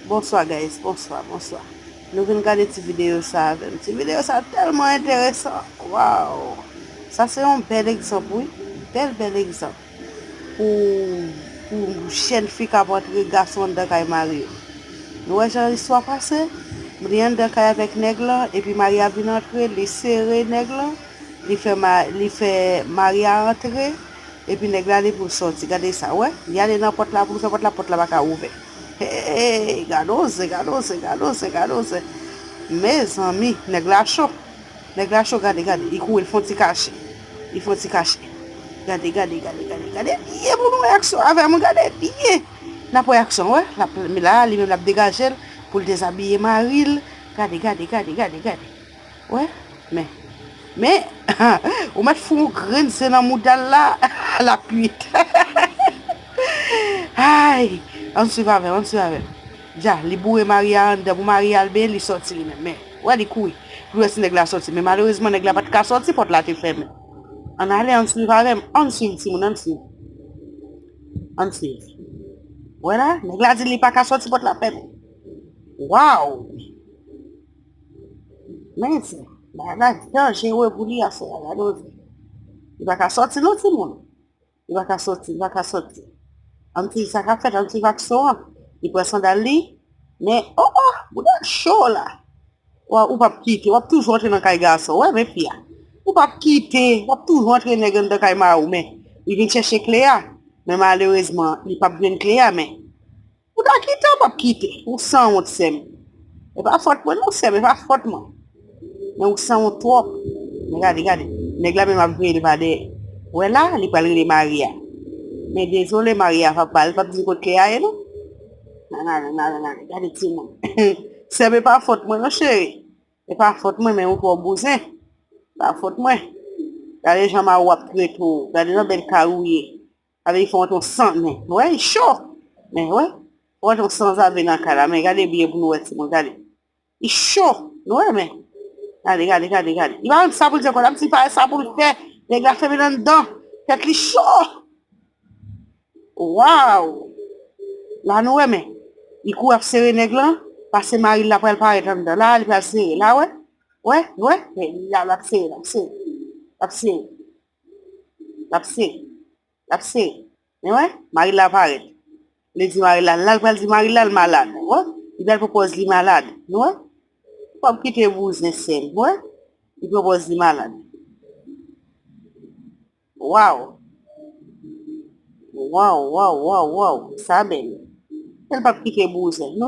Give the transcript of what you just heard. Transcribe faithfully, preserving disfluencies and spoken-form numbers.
Bonswa guys, bonswa, bonswa. Nou vin gade ti videyo sa avè m. Ti videyo sa tèlman enteresan. Waw! Sa se yon bèl egzanp, wi. Bèl, bèl egzanp. Pou, pou jèn fi k ap antre gason anndan kay mari yo. Nou wè jan istwa pase? Li anndan kay avèk nèg lan, epi mari a vin antre, li sere nèg lan, li fè, ma, li fè mari a antre, epi nèg la li pou l sòti. Gade sa, wè? Li ale nan pòt la pou l fè pòt la, pòt la pa ka ouvè. Hey, gade yon zen, gade yon zen, gade yon zen, gade yon zen. Mezanmi, nèg la cho. Nèg la cho, gade, gade. Li kouri, li fè yon ti kache. Li fè yon ti kache. Gade, gade, gade, gade, gade byen pou nou wè aksyon avè m, gade byen. N ap wè aksyon, wè. L ap, la, li menm l ap degaje l pou l dezabiye mari l. Gade, gade, gade, gade, gade. Wè, men. Men, ou mèt fout yon grenn zen nan mouda l la, l ap kuit. Ay, ann swiv avè m, ann swiv avè m. Dja, li boure mari a anndan pou mari a al benyen, li sòti li menm. Men, wè, li kouri. Pou l wè si nèg la sòti. Men malerezman, nèg la pa t ka sòti, pòt la te fèmen. Ann ale, ann swiv avè m, ann swiv timoun, ann swiv. Ann swiv. Wè la, nèg la di li pa ka sòti, pòt la fèmen. Waw! Men se, bagay la danjere pou li aswè a, gade w di. Li pa ka sòti non, timoun. Li pa ka sòti, li pa ka sòti. Ann swiv sa k ap fèt, ann swiv aksyon an. Li pran sandal li, men, o, o, bouda cho la. Wa, ou p ap kite, w ap toujou antre nan kay gason, wè, men fi a. Ou p ap kite, w ap toujou antre nèg anndan kay mari w, men. Li vin chèche kle a, men malerezman, li p ap jwenn kle a, men. Ou ta kite, ou p ap kite. Ou sanwont, sè m. E pa fòt mwen non, sè m, e pa fòt mwen. Men ou sanwont twòp. Men gade, gade. Nèg la menm ap veye l pa dèyè. Wè la, li pral rele mari a. Men dezole, mari a p ap ba l, p ap di l kot kle a ye non. Nan, nan, nan, nan, nan, gade timoun. Sè m, e pa fòt mwen non, cheri. E pa fòt mwen, men ou twò bouzen. Pa fòt mwen. Gade jan mari w ap trete w. Gade nan bèl kay ou ye. Gade, li fè w antre yon san, men, wè, li cho. Men, wè, fè w antre yon sanzave nan kay la, men gade byen pou nou wè, timoun, gade. Li cho, nou wè, men. Gade, gade, gade, gade. Li pa konn sa pou l di ankò, l ap di pa sa pou l fè. Nèg la fèmen l anndan. Tèt li cho. Waw! La nou wè, men. Li kouri ap sere nèg lan, pase mari l la pral parèt anndan. La, li pral sere. La, wè? Wè? Wè? Men, la, l ap sere, l ap sere. L ap sere. L ap sere. L ap sere. Men wè, mari l la parèt. Li di mari l la, la l pral di mari l la l malad. Wè, li pral pran pòz li malad. Nou wè? Fò m kite bouzen sè m. Wè? Li pran pòz li malad. Waw! Waw, waw, waw, waw. Sa bèl. Sè l p ap kite bouzen.